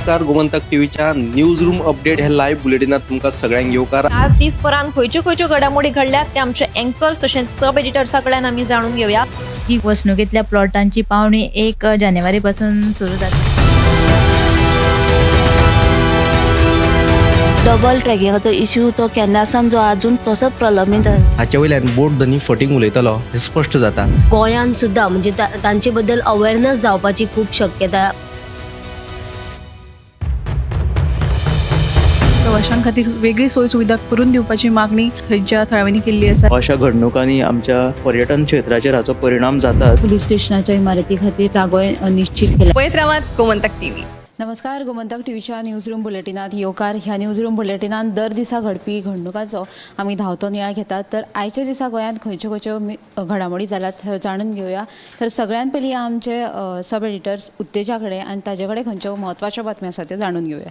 नमस्कार, गोमंतक टीव्हीच्या news room update हे लाईव्ह बुलेटिनात तुमकां सगळ्यांक येवकार. आज दिसभरान खंयच्यो खंयच्यो घडामोडी घडल्यात ते आमचे अँकर्स तशेंच सब एडिटर्सा कडल्यान आमी जाणून घेवया. ही वसणुकेंतल्या प्लॉटांची पावणी 1 जानेवारी पासून सुरू जाता. डबल ट्रॅकिंगाचो इश्यू तो केन्नासान जो अजून तसोच प्रलंबीत. हाचे वयल्यान बोट धनी फटींग उलयतलो हें स्पश्ट जाता. गोंयांत सुद्दां म्हणजे तांचे बद्दल अवेअरनेस जावपाची खूब शक्यता. प्रवाशां खातीर वेगळी सोय सुविधा करून दिवपाची मागणी थंयच्या थळाव्यांनी केल्ली आसा. अशा घडणुकांनी आमच्या पर्यटन क्षेत्राचेर हाचो परिणाम जाता. पुलीस स्टेशनाच्या इमारती खातीर जागो निश्चित केला. पळयत रावात गोमंतक टीव्ही. नमस्कार, गोमंतक टीव्हीच्या न्यूज रूम बुलेटिनात येवकार. ह्या न्यूज रूम बुलेटिनात दर दिसा घडपी घडणुकांचो आमी धांवतो नियाळ घेतात. तर आयच्या दिसा गोंयांत खंयच्यो खंयच्यो घडामोडी जाल्यात ह्यो जाणून घेवया. तर सगळ्यांत पयलीं आमचे सब एडिटर्स उत्तेजा कडेन आनी ताजे कडेन खंयच्यो म्हत्वाच्यो बातम्यो आसात त्यो जाणून घेवया.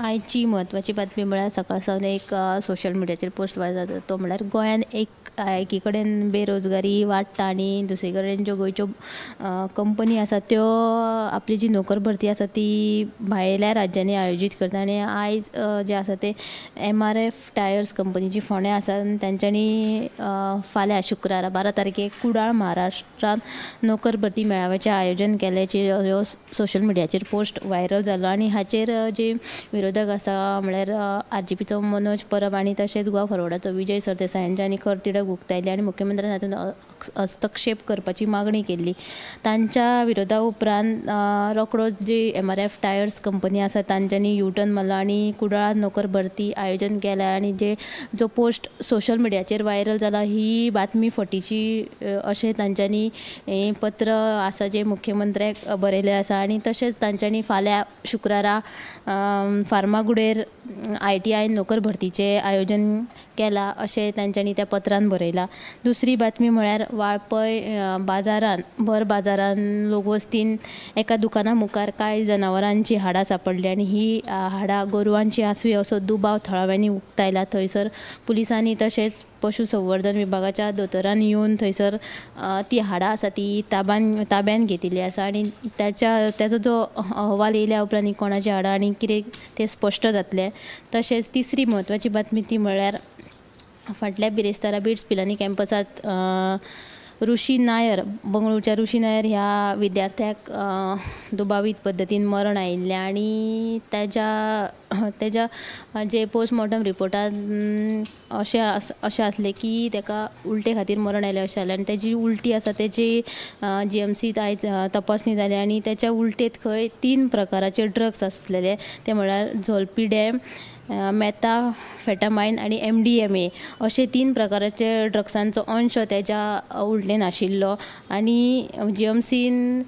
आयची म्हत्वाची बातमी म्हळ्यार सकाळ सावन एक सोशल मिडियाचेर पोस्ट व्हायरल जाता तो म्हळ्यार गोंयांत एकी कडेन बेरोजगारी वाडटा आनी दुसरे कडेन ज्यो गोंयच्यो कंपनी आसा त्यो आपली जी नोकर भरती आसा ती भायल्या राज्यांनी आयोजीत करता. आनी आयज जें आसा तें MRF tyres कंपनीची फोंडें आसा आनी तांच्यांनी फाल्यां शुक्रारा 12 तारखेक कुडाळ महाराष्ट्रांत नोकर भरती मेळाव्याचें आयोजन केल्याची ह्यो सोशल मिडियाचेर पोस्ट व्हायरल जालो. आनी हाचेर जे विरोधक आसा म्हळ्यार RGPचो मनोज परब आनी तशेंच गोवा फॉरवर्डाचो विजय सरदेसाय हांच्यांनी खर तिडक उक्तायली आनी मुख्यमंत्र्यान हातूंत हस्तक्षेप करपाची मागणी केल्ली. तांच्या विरोधा उपरांत रोखडोच जी MRF tyres company आसा तांच्यांनी युटर्न मारलो आनी कुडाळांत नोकर भरती आयोजन केलें. आनी जे जो पोस्ट सोशल मिडियाचेर व्हायरल जाला ही बातमी फटीची अशें तांच्यांनी पत्र आसा जें मुख्यमंत्र्याक बरयलें आसा. आनी तशेंच तांच्यांनी फाल्यां शुक्रारा फार्मागुडेर ITI नोकर भरतीचें आयोजन केलां अशें तांच्यांनी त्या पत्रान बरयलां. दुसरी बातमी म्हळ्यार वाळपय बाजारान भर बाजारान लोकवस्तीन एका दुकाना मुखार कांय जनावरांची हाडां सांपडली आनी ही हाडां गोरवांची आसुया असो दुबाव थळाव्यांनी उक्तायला. थंयसर पुलिसांनी तशेंच पशुसंवर्धन विभागाच्या दोतोरान येवन थंयसर ती हाडां आसा ती ताब्यान घेतिल्ली आसा आनी ताचो जो अहवाल येयल्या उपरांत कोणाची हाडां आनी कितें तें स्पश्ट जातलें. तशेंच तिसरी म्हत्वाची बातमी ती म्हळ्यार फाटल्या बिरेस्तारा बिट्स पिलानी कॅम्पसांत ऋषी नायर, बंगळुरूच्या ऋषी नायर ह्या विद्यार्थ्याक दुबावीत पद्दतीन मरण आयिल्लें आनी ताच्या जे पोस्टमॉर्टम रिपोर्टान अशें आसलें की ताका उलटे खातीर मरण आयलें अशें जालें. आनी ताजी उलटी आसा ताजी GMCत आयज तपासणी जाली आनी ताच्या उलटेंत खंय 3 प्रकाराचे ड्रग्स आसलेले ते म्हळ्यार झोल्पिडॅम, मेथाफेटामायन आनी MDMA अशे 3 प्रकाराचे ड्रग्सांचो अंश ताच्या उलटेन आशिल्लो. आनी GMCन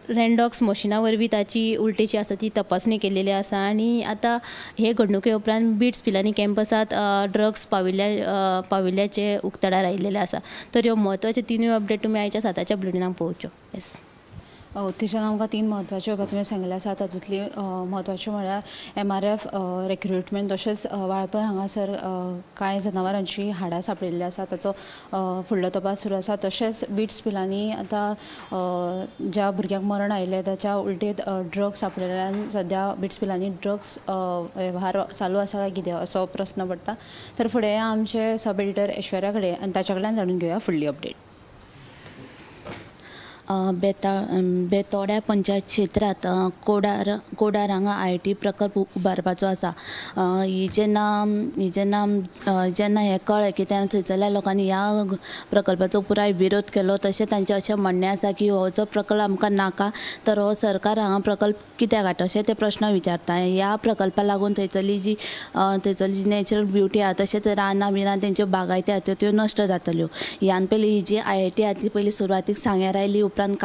रँडॉक्स मशिना वरवीं ताची उलटेची आसा ती तपासणी केलेली आसा. आनी आतां हे घडणुके उपरांत बिट्स पिलानी कॅम्पसांत ड्रग्स पाविल्ल्याचें उक्ताडार आयिल्लें आसा. तर ह्यो म्हत्वाच्यो 3 अपडेट तुमी आयच्या 7च्या बुलेटिनाक पळोवच्यो. येस, उत्तेजन आमकां 3 म्हत्वाच्यो बातम्यो सांगिल्ल्यो आसा. तातूंतली म्हत्वाच्यो म्हळ्यार MRF recruitment तशेंच वाळपय हांगासर कांय जनावरांची हाडां सांपडिल्लीं आसा ताचो फुडलो तपास सुरू आसा. तशेंच बिट्स पिलांनी आतां ज्या भुरग्यांक मरण आयिल्लें ताच्या उलटेंत ड्रग्स सांपडिल्ल्यान सद्या बिट्स पिलांनी ड्रग्स वेव्हार चालू आसा काय कितें असो प्रस्न पडटा. तर फुडें आमचे सब एडिटर ऐश्वर्या कडेन आनी ताच्या कडल्यान जाणून घेवया फुडली अपडेट. बेतोड्या पंचायत क्षेत्रांत कोडार हांगा IT प्रकल्प उबारपाचो आसा. ही जेन्ना जेन्ना हें कळ्ळें की तेन्ना थंयसरल्या लोकांनी ह्या प्रकल्पाचो पुराय विरोध केलो. तशें तांचें अशें म्हणणें आसा की हो जो प्रकल्प आमकां नाका, तर हो सरकार हांगा प्रकल्प कित्याक हाडटा अशें ते प्रश्न विचारता. ह्या प्रकल्पा लागून थंयसरली जी नॅचरल ब्युटी आसा तशेंच रानां बिनां तेंच्यो बागायती आसा त्यो नश्ट जातल्यो. ह्यान पयलीं ही जी IIT आसा ती पयलीं सुरवातीक सांग्यार आयली, उपरांत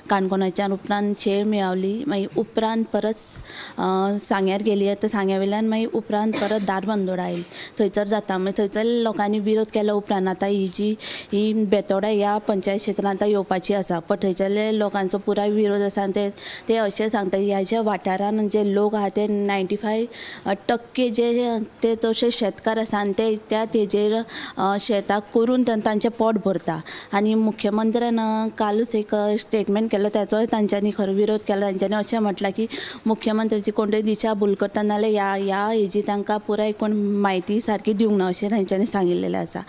काणकोणाच्यान उपरांत शेळ मेळवली, मागीर उपरांत परत सांग्यार गेली. आतां सांग्या वयल्यान मागीर उपरांत परत धारबांदोडा आयली, थंयसर जाता. मागीर थंयसर लोकांनी विरोध केल्या उपरांत आतां ही जी ही बेतोडा ह्या पंचायत क्षेत्रांत आतां येवपाची आसा. पण थंयसरले लोकांचो पुराय विरोध आसा आनी ते अशें सांगता ह्या ज्या वाठारान जे लोक आहा ते 95% जे ते चडशे शेतकार आसा आनी ते त्या तेजेर शेतां करून तांचें पोट भरता. आनी मुख्यमंत्र्यान काल कालूच एक स्टेटमेंट केलो ताचोय तांच्यांनी खरो विरोध केला. तांच्यांनी अशें म्हटलां की मुख्यमंत्र्याची कोण तरी दिशा भूल करता नाल्यार ह्या ह्या हेजी तांकां पुराय कोण म्हायती सारकी दिवंक ना अशें तांच्यांनी सांगिल्लें आसा.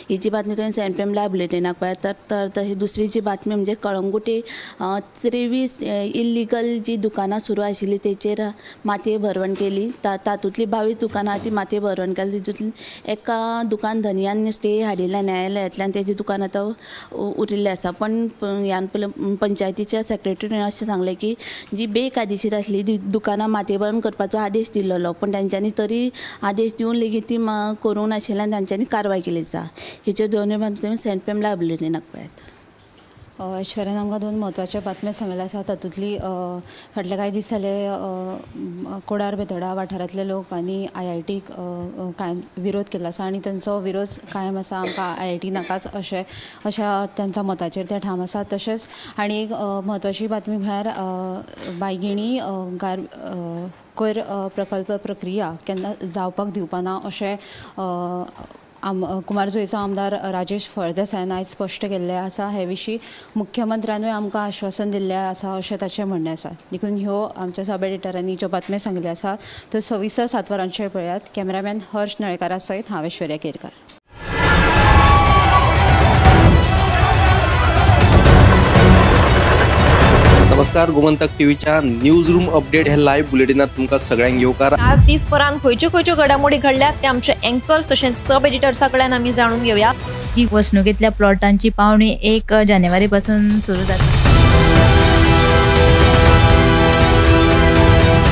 ही जी बातमी तुवें 7 PM live बुलेटिनाक पळयात. तर तर दुसरी जी बातमी म्हणजे कळंगुटे 23 इल्लिगल जी दुकानां सुरू आशिल्ली तेचेर मातये भरवण केली. तातूंतली 22 दुकानां ती मातये भरवण केली. तितूंतली एका दुकान धनयान स्टे हाडिल्ल्या न्यायालयांतल्यान तेजें दुकान आतां उरिल्लें आसा. पण ह्यान पयलीं पंचायतीच्या सेक्रेटरीन अशें सांगलें की जी बेकायदेशीर आसली ती दुकानां मातये भरवण करपाचो आदेश दिल्लो, पूण तांच्यांनी तरी आदेश दिवन लेगीत ती करूंक नाशिल्ल्यान तांच्यांनी कारवाय केली आसा. हेच्यो दोनूय बातमी तुमी 7 PM live बुलेटिनाक पळयात. ऐश्वर्यान आमकां दोन म्हत्वाच्यो बातम्यो सांगिल्ल्यो आसा. तातूंतली फाटले कांय दीस जाले कोडार बेतोडा वाठारांतले लोकांनी IITक कायम विरोध केल्लो आसा आनी तांचो विरोध कायम आसा. आमकां IIT नाकाच अशें अशा तांच्या मताचेर ते ठाम आसात. तशेंच आनी एक म्हत्वाची बातमी म्हळ्यार बायगिणी गार कोयर प्रकल्प प्रक्रिया केन्ना जावपाक दिवपा ना अशें कुमारजुंवेचो आमदार राजेश फळदेसायान आयज स्पश्ट केल्लें आसा. हे विशीं मुख्यमंत्र्यानूय आमकां आश्वासन दिल्लें आसा अशें ताचें म्हणणें आसा. देखून ह्यो आमच्या सब एडिटरांनी ज्यो बातम्यो सांगिल्ल्यो आसा त्यो सविस्तर 7 वरांचेर पळयात. कॅमेरामॅन हर्ष नळेकारा सयत हांव ऐश्वर्या केरकार. नमस्कार, गोमंतक टीव्हीच्या न्यूज रूम अपडेट हे लाईव्ह बुलेटिनात तुमकां सगळ्यांक येवकार. आज दीसभरान खंयच्यो खंयच्यो घडामोडी घडल्यात ते आमचे अँकर्स तशेंच सब एडिटर्सा कडल्यान आमी जाणून घेवया. ही वसणुकेंतल्या प्लॉटांची पावणी 1 जानेवारी पासून सुरू जाता.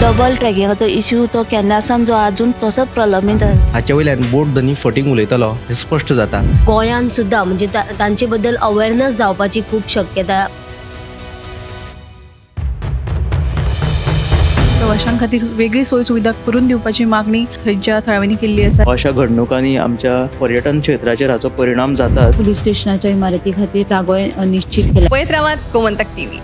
डबल ट्रॅकिंगाचो इश्यू तो केन्नासान जो अजून तसोच प्रलंबीत. हाचे वयल्यान बोट धनी फटींग उलयतलो हें स्पश्ट जाता. गोंयांत सुद्दां म्हणजे तांचे बद्दल अवेअरनेस जावपाची खूब शक्यता. प्रवाशां खातीर वेगळी सोय सुविधा करून दिवपाची मागणी थंयच्या थळाव्यांनी केल्ली आसा. अशा घडणुकांनी आमच्या पर्यटन क्षेत्राचेर हाचो परिणाम जाता. पुलीस स्टेशनाच्या इमारती खातीर जागोय निश्चित केला. पळयत रावात गोमंतक टीव्ही.